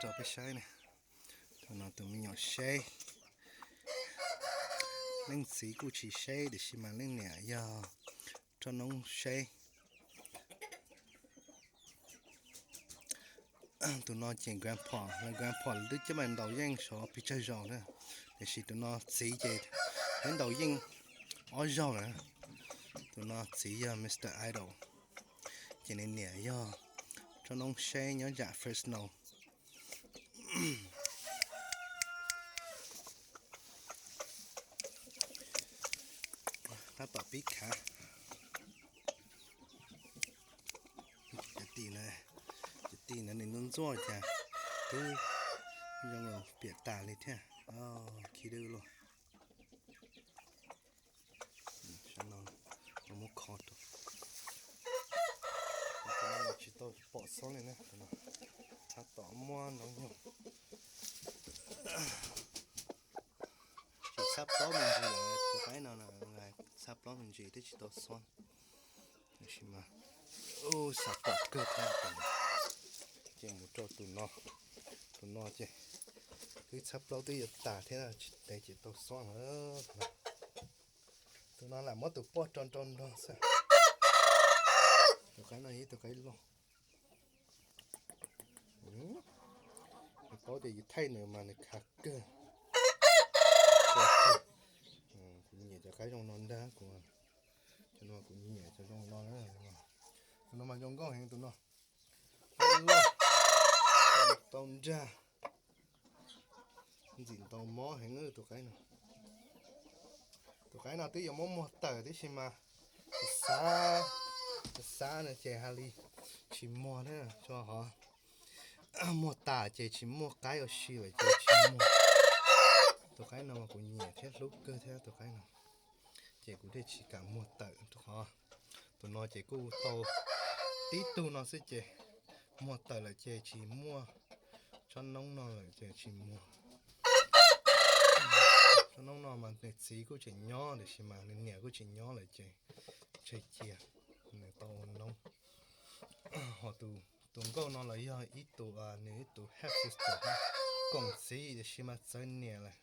rau peb saib na. Tus no tus me nyuam seb, leej txiv kuj tsis seb tiam sis mas leej niam yog roj noob seb. Tus no ces grandpa, lawv grandpa lawv twb coj mus ntaus yeej saum pes tsawg zaus na, tiam sis tus no txiv ces twb ntaus yeej ob zaug lawm. Tus no txiv yog Mister Idol, ces nws niam yog roj noob seb nyob zam Fresno. Tab tom pib khav. Cov ti na, cov ti na nws ntxuaj ntxuaj cas twb zoo piam tas li thiab. Khib dwb luaj. Sab no muab kho rau. Tsis tau pom xob li na, tab tom muab no nyuag. Tsis txhab plaub me ntsis lawm, tus qaib no txhab plaub me ntsis twb tsis tau xob. Tab sis mas xav pom kawg thiab, ces mus rau tus no, tus no ces twb txhab plaub twb yuav tas thiab, tsis ntev ces tau xob lawm. Tus no lam muab tus poj rau nrau nrog xwb. Tus qaib no yog ib tus qaib loj. Paub tias yus thaij nws mas nws khav kawg. Kuv nyiam cov qaib zoo no ntag kuv. Cov no kuv nyiam cov zoo no na. Tus no mas zoo nkauj heev tus no. Qaib loj, tau nrag, ntxim ntaus mob heev tus qaib no. Tus qaib no twb yuav muab muag tawm tib si mas xav, xav no ces hais li tsis muag thiab, tso hov muag tas ces tsis muaj qaib ua si lawm ces tsis muag. Tus qaib no mas kuv nyiam thiab hlub kawg thiab tus qaib no, ces kuv thiaj tsis kam muag tawm rau qhov tus no ces kuj tau tib tug no xwb ces muag tawm lawm ces tsis muaj tsob noob no lawm ces tsis muag. Tsob noob no mas nws txiv kuj tseem nyob tiam sis mas nws niam kuj tseem nyob lawm ces tseg cia nws tau ua noob. Ho tus nkauj no los yog ib tus, nws ib tus half sister, koom txiv tiam sis mas txawv niam lawm.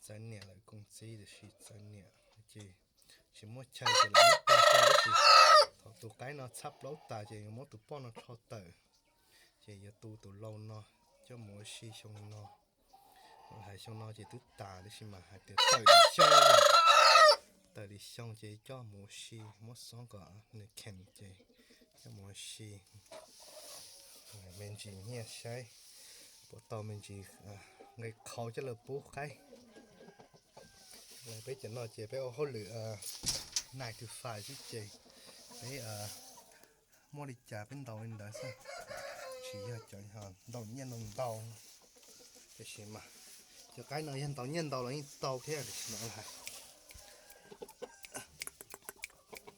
Txawv niam lawm, koom txiv tiam sis txawv niam ces tsis muaj chaw ces lawv muab pov rau tab sis thaum tus qaib no txhab plaub tas ces yuav muab tus poj no rho tawm, ces yuav tu tus lau no coj mus ua si xyoo no. Hais xyoo no ces twb tas tab sis mas hais tias tawm li xyoo, tawm li xyoo ces coj mus ua si, muab xob kom nws kheem ces coj mus ua si. Me ntsis nyiaj saib puas tau me ntsis nqe qhauv coj los pub qaib. Peb cov no ces peb ua hauj lwm nine to five xwb ces peb muaj li cas peb ntaus li ntawd xwb, tsis yog cov ntaus nyiaj ntau ntau. Tiam sis mas cov qaib no yog ntaus nyiaj ntau los yeej tau thiab tiam sis no hais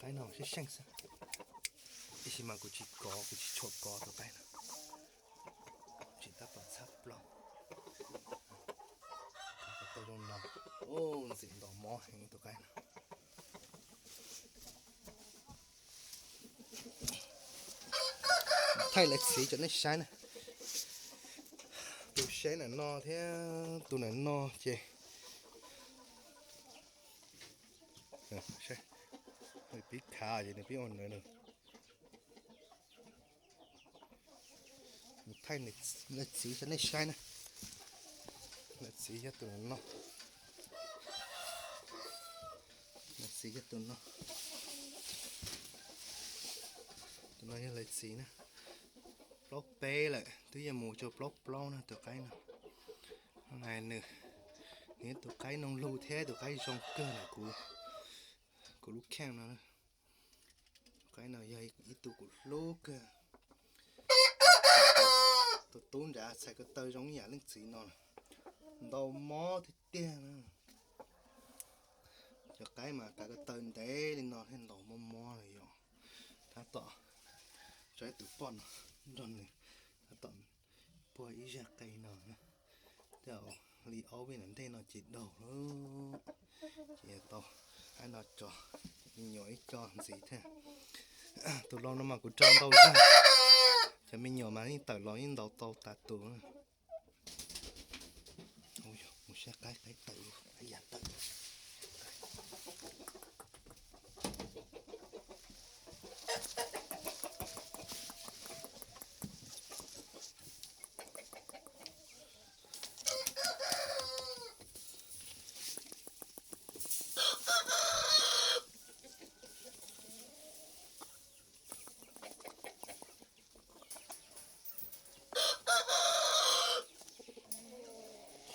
qaib no seej seej xwb. Tiam sis mas kuv tsis kov, kuv tsis tshua kov tus qaib no, tsis tab tom txhab plaub. Tau zoo no, ntxim ntaus mob heev tus qaib no. Thaij lawv txiv rau nej saib na. Tus seb ntawm no thiab tus ntawm no ces pib khav ces nws pib ua ntawd. Thaij lawv txiv rau nej saib na. Lawv txiv yog tus no. Lawv txiv yog tus no. Tus no yog lawv txiv na. Plaub peb lawm twb yuav mus rau plaub plaub na tus qaib no. Hais nws, nws tus qaib noog lug thiab tus qaib zoo kawg ntawm kuv, kuv lub kheej no. Tus qaib no yog ib tug kuv hlub kawg. Tus tub nrad txhais ko taw zoo ib yam leej txiv no, ntaus mob tiag tiag na. Cov qaib mas kav ko taw ntev li no thiaj ntaus mob mob los yog. Tab tom tso ib tus poj no nrog nws, tab tom puag ib zaj qe no na. Tej li aub vij ntawm ntej no ces daug lawm, ces tau qaib no tso, me nyuam ib co ntxiv thiab. Tus lau no mas kuv rau ntau zag, Cov me nyuam mas yeej tawm los yeej ntaus tau tas tus. Mus saib qaib, qaib tawm, qaib ya tawm.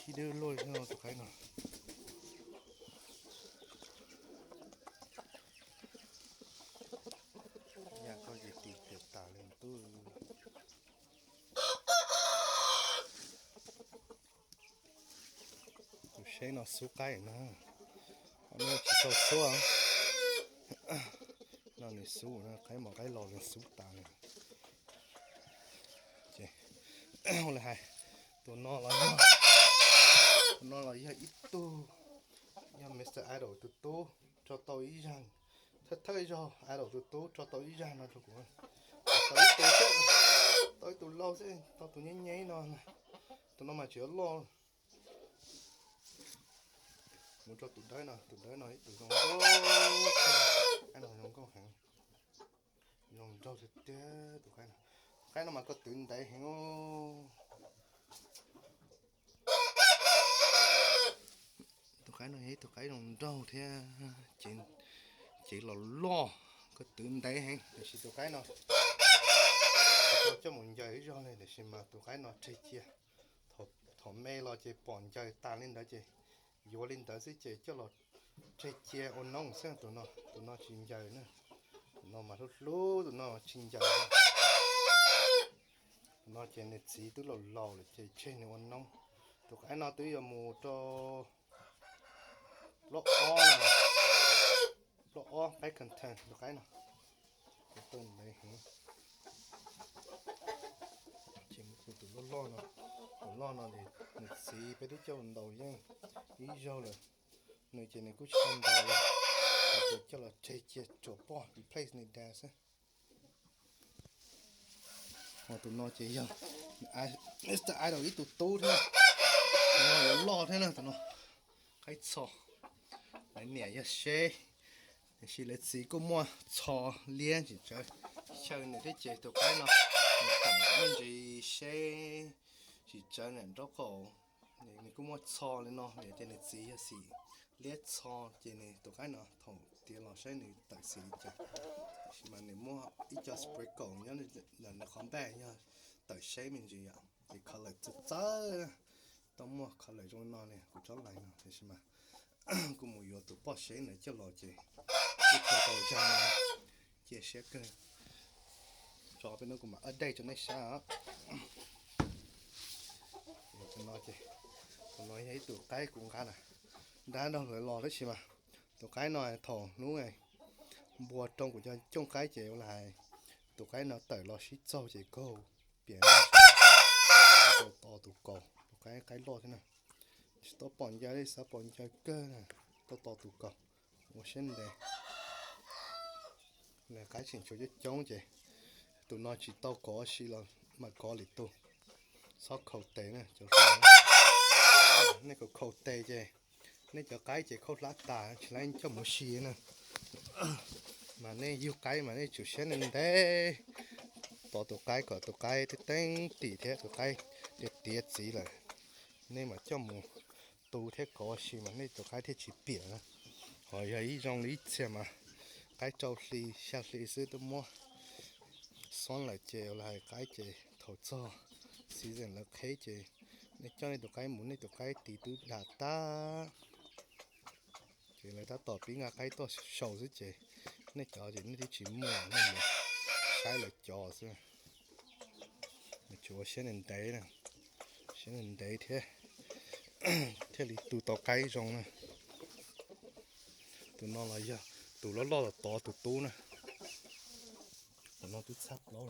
Khib dawb luaj no tus qaib no. Ya koj ces tis tias tas li tub. Tus seb no xub qaib na, no tsis tau xub. No nws xub na, qaib mos qaib los nws xub tas li. Ces ua li hais, tus no los yog, tus no los yog ib tug, yog Mister Idol tus tub tso tau ib zag, thawj thawj zaug Idol tus tub tso tau ib zag no rau kuv, tau ib tug xwb, tau ib tug laug xwb, tau tus nyab nyab no, tus no mas tsis loj. Mus rau tus dawb no, tus dawb no ib tug zoo nkauj, qaib no zoo nkauj heev, zoo nraug tiag tiag tus qaib no. Tus qaib no mas koj twv ntev heev. Tus qaib no yog ib tug qaib zoo nraug thiab, cev los loj, koj twv ntev heev. Tiam sis tus qaib no kuv coj mus ncaws ib zaug li, tiam sis mas tus qaib no tseg cia. Thaum me los ces pom ncaws tas li ntawd ces yuav li ntawd xwb ces coj los tseg cia ua noob xwb. Tus no, tus no tsis ncaws na, tus no mas hlub hlub, tus no tsis ncaws. Tus no ces nws txiv twb laus laus lawm ces tseg nws ua noob. Tus qaib no twb yuav mus rau plaub ob, plaub ob qaib content tus qaib no. Tus tau ntev heev. Ces mus tus loj loj no, tus loj no nws txiv peb twb coj ntaus yeej ib zaug lawm, nws ces nws kuj tsis tau ntaus li, ces coj los tseg cia tsuas poj replace nws dad xwb. Ho tus no ces yog Mister Idol ib tug tub thiab, tus no yuav loj thiab na, tus no qaib txho. Lawv niam yog Seb, tiam sis lawv txiv kuj muaj txho liab tsis tsawv, xyaw nws thiab ces tus qaib no nws teem me ntsis Seb tsis tsawv nram nraub qaum. Nws kuj muaj txho li no vim tias nws txiv yog xim liab txho, ces nws tus qaib no thaum tiav los saib nws tawm xim li cas. Tab sis mas nws muaj ib co sprinkle nyob ntawm nws qhov npaj yog tawm Seb me ntsis yom, ces color txawv txawv, tau muaj color zoo li no li kuv tsob lais no, tab sis mas kuj mus yuav tus poj Seb ntawd coj los ces kuj tau tau zag no, cia siab kawg. Tso peb hnub kuv mam update rau nej saib os. Tus no ces, tus no yog ib tug qaib kuv nqa na, dab nrog lawv los tab sis mas tus qaib no thaum hnub npua roo kuv cov cooj qaib ces ua li hais tus qaib no tawm los sib txaug ces kaug piam, tau to tus kaus, tus qaib qaib loj thiab na. Tsis tau pom ncaws li, xav pom ncaws kawg na, tau to tus kaus. Ua siab ntev. Nws qaib tseem tshuav coob coob ces tus no tsis tau kov si los mam kov lwm tus. Txhob khaus tes na cov, nej khaus khaus tes ces nej cov qaib ces khaub hlab tas tsis laib coj mus si na. Mas nej yug qaib mas nej tsum siab ntev ntev, tos tus qaib kom tus qaib teeb teeb tim thiab tus qaib tiav tiav txiv lawm, nej mam coj mus tu thiab kov si mas nej tus qaib thiaj tsis piam na. Ho yog ib zoo li ib txhia mas qaib rau hli xya hli xwb twb muab xob lawm ces ua li hais qaib ces thaum txog season lawv qheb ces nej coj nej tus qaib mus nej tus qaib tis twb dag tag. Ces lawv tab tom pib nqa qaib tuaj sau xwb ces nej cov ces nej twb tsis muaj, nej mus saib lawv cov xwb. Tsuas ua siab ntev ntev na, siab ntev ntev thiab thiaj li tu tau qaib zoo na. Tus no los yog tus loj loj los tod tus tub na. Tus no twb txhab plaub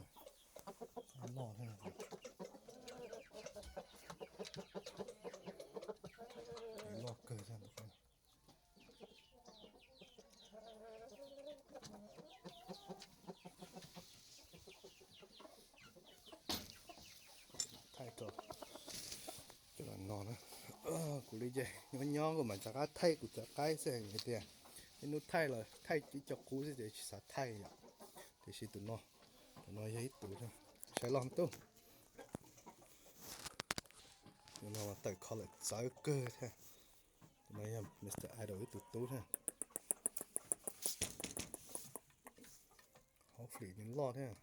loj thiab, loj kawg thiab. Kuv li ces nyob nyob kuv mam rov qab thaij kuv cov qaib xwb hais tias ib hnub thaij los thaij ib co qub xwb ces tsis xav thaij yom. Tiam sis tus no, tus no yog ib tus, saib loj tub. Tus no mas tawm kho lawm txawv kawg thiab. Tus no yog Mr Idol ib tug tub thiab. Hopefully nws loj thiab.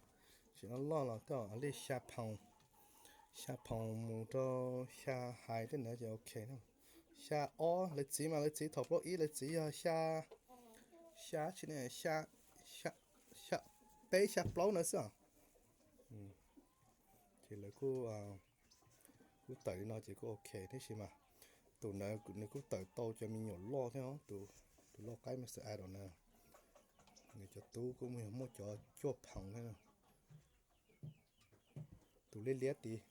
Tsis loj loj los tej zaum li xya pound, xya pound mus rau xya hais tej ntawd ces ok na. Xya ob, lawv txiv mas lawv txiv thaum plaub ib lawv txiv yog xya, xya tsis ne, xya, xya, xya peb xya plaub na xwb os. Ces lawv kuj, kuj tawm li no ces kuj ok thiab si mas. Tus ntawd nws kuj tawm tau cov me nyuam loj thiab os, tus, tus loj qaib Mr Idol na. Nws cov tub kuj muaj, yog muaj cov cuaj pound thiab. Tus liab liab tid,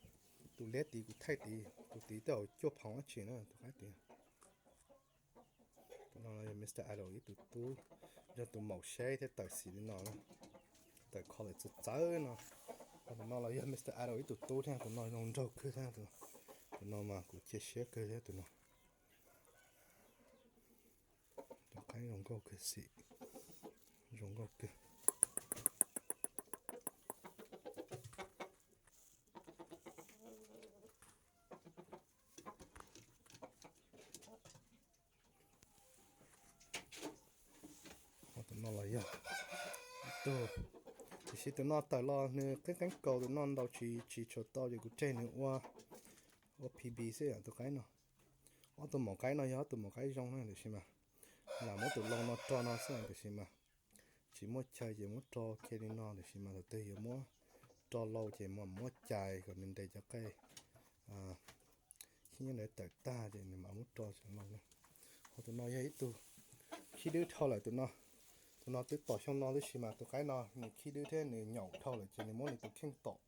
tus liab tid kuv thaij tid, tus tid tej zaum cuaj pound dab tsi na tus qaib tid. Tus no yog Mr Idol ib tug tub, yog tus maum seb thiab tawm xim li no na, tawm kho lawm txawv txawv no. Tus no los yog Mr Idol ib tug tub thiab, tus no zoo nraug kawg thiab. Tus no mas kuv cia siab kawg thiab tus no. Tus qaib zoo nkauj kawg xim, zoo nkauj kawg. Tus no los yog ib tug, tiam sis tus no tawm los nws qeeb qeeb kaus, tus no ntaus tsis, tsis tshua tau ces kuv tseg nws ua, ua P B xwb yom tus qaib no. Ob tug maum qaib no yog ob tug maum qaib zoo na tiam sis mas lam muab tus lau no rau no xwb tiam sis mas tsis muaj chaw ces muab rau kiag li no tiam sis mas thaum twg yuav muab rau lau ces mam muab cais kom nws ntes cov qej xib nyob ntawd tawm tag ces nws mam muab rau sawv lau na. Ho tus no yog ib tug khib dwb dhau lawm tus no. Tus no twb tom xyoo no tib si mas tus qaib no nws khib dwb thiab nws nyaum dhau lawm ces nws muab nws tus kheej tom.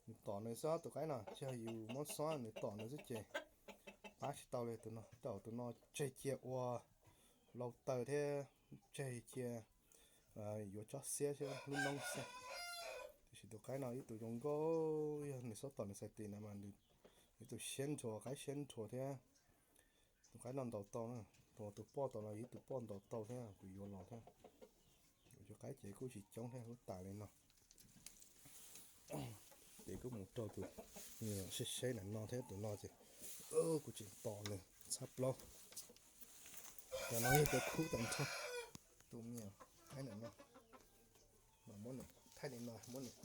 Nws tom nws xwb tus qaib no, tsis yog yus muab xob, nws tom nws xwb ces pab tsis tau li tus no. Tej zaum tus no tseg cia ua lau taw thiab tseg cia yuav tsob xiab thiab lub noob xwb. Tiam sis tus qaib no ib tug zoo nkauj, yog nws xob tom nws xais tis na mas nws ib tug siab nrhuav, qaib siab nrhuav thiab. Tus qaib no ntaus tau na, tus, tus poj tom no yog ib tug poj ntaus tau thiab kuv yuav los thiab. Kuv cov qaib ces kuj tsis coob thiab, kuj tas li no. Ces kuj mus rau tus me nyuam seb seb ntawm no thiab, tus no ces kuv tseem tom nws txhab plaub. Cov no yog cov khub tag nrho. Tus me nyuam qaib ntawm no, mas muab nws thaij li no, muab nws,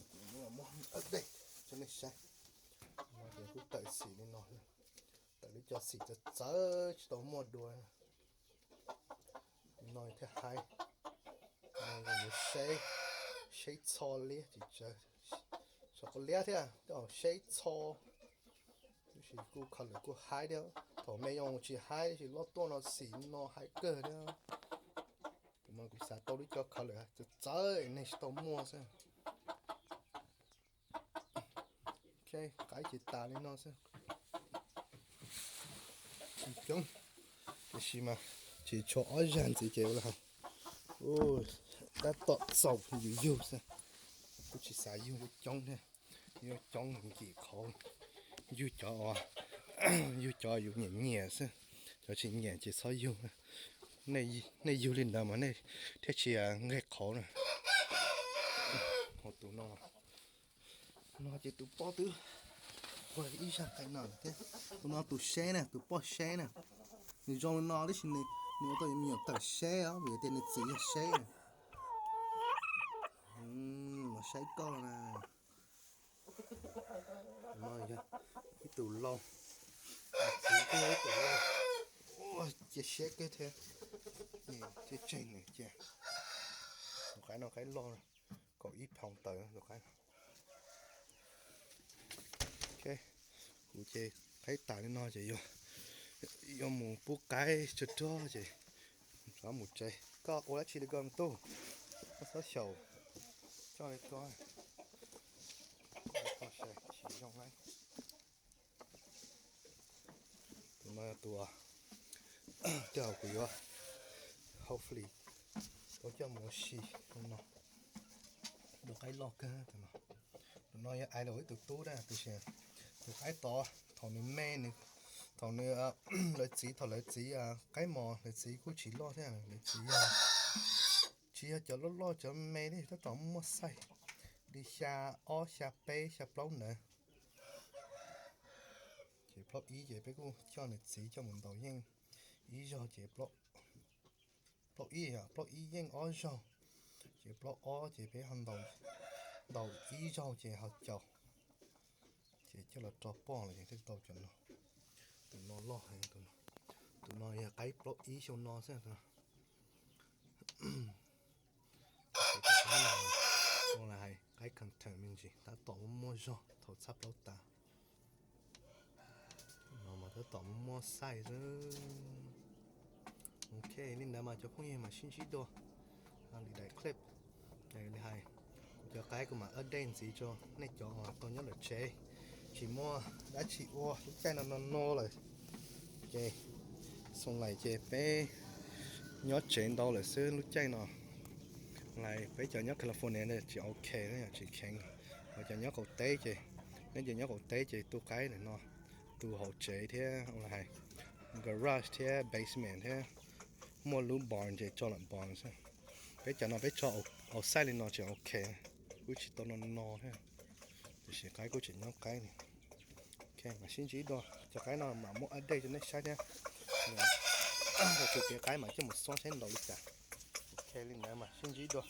muab update rau nej saib. No ces kuj tawm xim li no, tawm lub cov xim txawv txawv tsis tau muaj dua. No thiaj haib, no yuav seb, seb txho liab tsis tsawg, txho liab thiab, seb txho. Tab sis kuj kho lawm kuj haib thiab, thaum me yog tsis haib tab sis loj tuaj no xim no haib kawg thiab. Tus no kuv xav tau lub cov kho lawm txawv txawv nej tsis tau muaj xwb. Ok, qaib ces tas li no xwb. Tsis coob, tiam sis mas tsis tshua ob zag ntxiv ces ua li hais, tab tom txaus yus yug xwb. Kuj tsis xav yug coob thiab, yug coob nkim qhauv. Yug cov, yug cov yus nyiam nyiam xwb, cov tsis nyiam ces txhob yug. Nej yug li ntawd mas nej thiaj tsis nqeg qhauv na. Ho tus no, no ces tus poj twb ua ib zag qees no thiab. Tus no tus seb na, tus poj seb na. Nws zoo li no tab sis nws ua tau me nyuam tawm seb os, vim tias nws txiv yog seb na. Los saib koj na. Tus no yog ib tus lau, txiv kuj yog ib tus lau. Ua cia siab kawg thiab, thiaj tseg nws cia. Tus qaib no qaib loj, kaum ib phaus tawm tus qaib no. Ok, kuv ces qaib tas li no ces yuav mus pub qaib tsuag tsuag ces rov mus tsev. Koj ua dab tsi li ko me tub? Koj txhob xyaum, coj li ko, koj saib tsis zoo na. Tus no yog tus, tej zaum kuv yuav, hopefully tau coj mus ua si no. Tus qaib loj kawg tus no. Tus no yog idol ib tug tub na, tiam sis tus qaib tod thaum nws me nws Thaum nws, lawv txiv, thaum lawv txiv qaib mos, lawv txiv kuj tsis loj thiab, lawv txiv yog, tsis yog cov loj loj cov me thiab, tab tom muaj size li xya ob, xya peb, xya plaub ntawd. Ces plaub ib ces peb kuj coj nws txiv coj mus ntaus yeej ib zaug ces plaub ib, plaub ib yeej ob zaug, ces plaub ob ces peb ho ntaus ib zaug ces ho caum, ces coj los rau poj lawm ces thiaj tau cov no. Tus no loj heev, tus no yog qaib plaub ib xyoo no xwb. Ua li hais qaib content me ntsis tab tom muaj zog thaum txhab plaub tas. No mas tab tom muaj size xwb. Ok, li ntawd mas cov phooj ywg mam sib ntsib dua lwm daim clip. Li hais, kuv cov qaib kuv mam update ntxiv rau nej cov uas tau nyob lawm tsev, tsis muaj dab tsi ua lub caij no no no lawm. Ces xoo lais ces peb nyob tsev ntau lawm xwb lub caij no. Lais peb cov nyob California ntawd tsis ok, tsis kheev. Ho cov nyob qaum teb ces, neb cov nyob qaum teb ces tu qaib ntawm no, tu hauv tsev thiab ua li hais garage thiab basement thiab muaj lub barn ces tso lawm barn xwb. Peb cov no peb tso outside li no tseem ok, kuj tsis tau no no thiab. Tiam sis qaib kuj tseem nyob qaib li. Ok, mam sib ntsib dua, cov qaib no mam muab update rau nej saib thiab. Tau tus kev qaib mam coj mus xoob saib ntaus li cas. Ok, li ntawd mas sib ntsib dua.